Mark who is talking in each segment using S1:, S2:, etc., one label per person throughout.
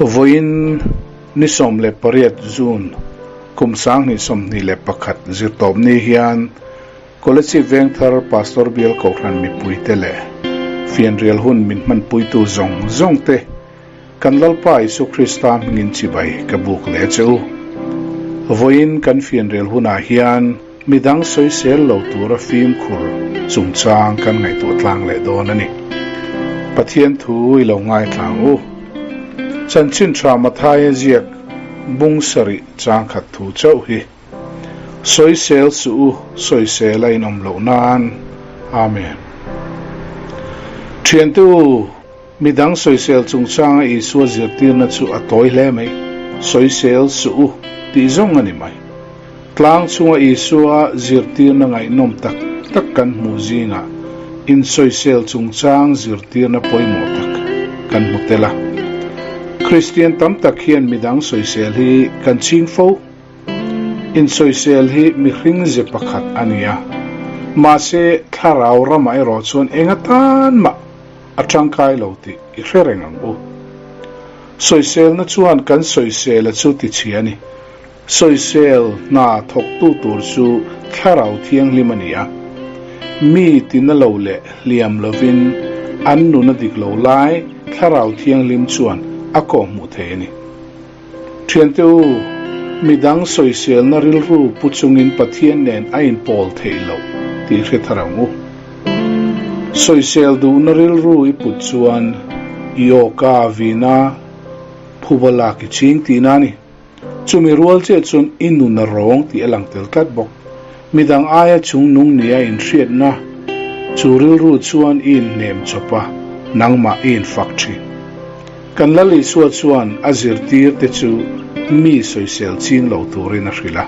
S1: Vawiin ni 18 June kum 2021 zirtawpni hian Kolasib Vengthar Pastor Bial Kohhran mipuite leh fianrial hun min hmanpuitu zawng zawngte Kan Lalpa Isu Krista hmingin chibai ka buk leh che u. Vawiin kan fianrial hunah hian midang sawisel lo tura fimkhur chungchang kan ngaihtuah tlang leh dawn a ni. Pathian thu i lo ngaithla ang u. Chanchin tha Mathaia ziak bung sarih chang khat thu chauh hi. Sawisel suh u, sawisel a inawm loh nan. Amen. Thiante u. Midang sawisel chungchanga Isua zirtirna chu a tawi hle mai. Sawisel suh u tih zawng a ni mai. Tlang chunga Isua zirtirna ngaihnawm tak tak kan hmuh zingah insawisel chungchang zirtirna pawimawh tak kan hmu tel a. Kristian tam tak hian midang sawisel hi kan ching fo. Insawisel hi mihring ze pakhat a ni a. Mahse, thlarau ramah erawh chuan eng atan mah a tangkai lo tih i hre reng ang u. Sawiselna chuan kan sawisela chu ti chhia a ni. Sawisel hna thawktu tur chu Thlarau Thianghlim a ni a. Mi tina lo leh hliam lovin an nun a dik lo lai Thlarau Thianghlim chuan a kawhhmuh thei a ni. Thiante u, midang sawiselna rilru pu chungin Pathian nen a inpawl theih loh tih hre thar ang u. Sawisel duhna rilru i put chuan i awka vina phuba lak i ching tihna a ni. Chumi rual chiah chuan i nun a rawng tih a lang tel tlat bawk. Midang aia chungnung nia inhriatna chu rilru chuan i inhnem chawp a, nangmah i infak thin. Kan Lal Isua chuan a zirtirte chu mi sawisel ching lo turin a hrilh a.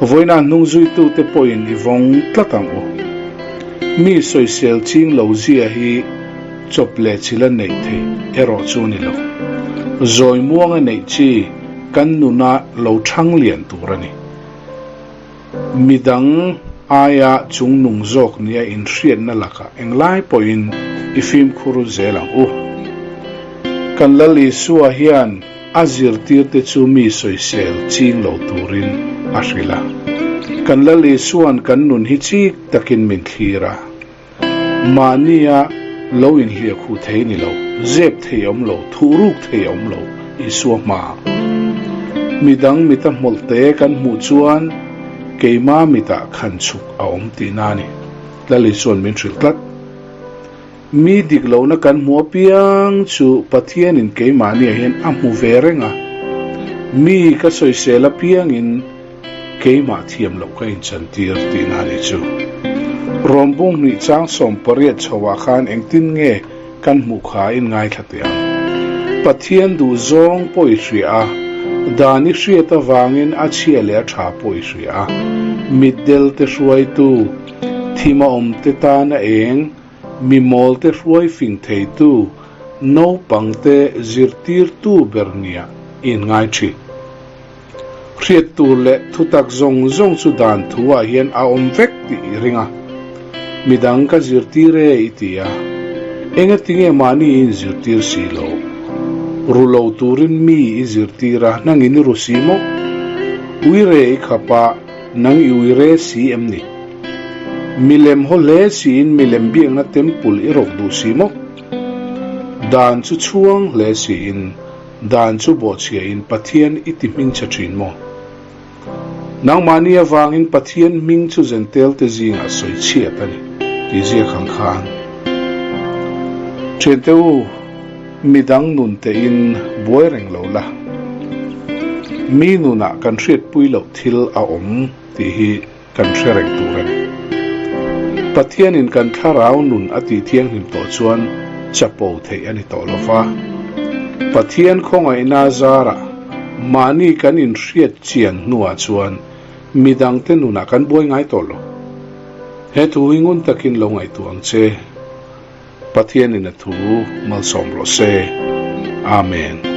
S1: Vawiinah hnungzuitute pawhin i vawng tlat ang u. Mi sawisel ching lo zia hi chawp leh chila neih theih erawh chu a ni lo. Zawi muanga neih chi kan nuna lo thang lian tur a ni. Midang aia chungnung zawk nia inhriatna lakah englai pawhin i fimkhur zel ang u. Kan Lal Isua hian a zirtirte chu mi sawisel ching lo turin a hrilh a. Kan Lal Isua'n kan nun hi chik takin min thlir a. Mahnia lo inhliah khuh thei ni lo, zep thei awm lo, thuhruk thei awm lo Isua hmaah. Midang mita hmawlhte kan hmuh chuan keima mitah khan chhuk a awm tihna a ni. Lal Isua'n min hrilh tlat. Mi dik lohna kan hmuh apiang chu Pathianin keimahniah hian a hmu ve reng a. Mi ka sawisel apiangin Keimah thiam loh ka inchantir tihna a ni chu. Rawmbung hnih chang 18 chhoah khan engtin nge kan hmuh kha in ngaithla teh ang. Pathian duh zawng pawh i hria a, dan i hriat avangin a chhia leh a tha pawh i hria a. Mitdel te hruaitu, thim a awm te tan a eng, mi mawl te hruai fing theitu, naupang te zirtirtu ber nia i inngai thin. Hriat tur leh thutak zawng zawng chu dan thu ah hian a awm vek tih i ring a, midang ka zirtir e i ti a, engatinge mahni i inzirtir si lo? Ru lo turin mi i zirtir a, nangin i ru si maw? Uire i khap a, nang i uire si em ni? Milem haw hle siin milem biakna temple i rawk duh si maw? Dan chu chhuang hle siin Dan chu bawhchhiahin Pathian i ti hmingchhe thin maw? Nangmahni avangin Pathian hming chu Zentelte zingah sawi chhiat a ni, tih ziak ang khan. Thiante u, midang nun tein buai reng lo la. Mi nunah kan hriatpui loh thil a awm tih hi kan hre reng tur a ni. Pathianin kan thlarau nun a tih thianghlim tawh chuan chapo theih a ni tawh lo va. Pathian khawngaihna zarah mahni kan inhriat chian hnuah chuan midangte nunah kan buai ngai tawh lo. He thu hi ngun takin lo ngaihtuah ang che. Pathianin a thu malsawm rawh se. Amen.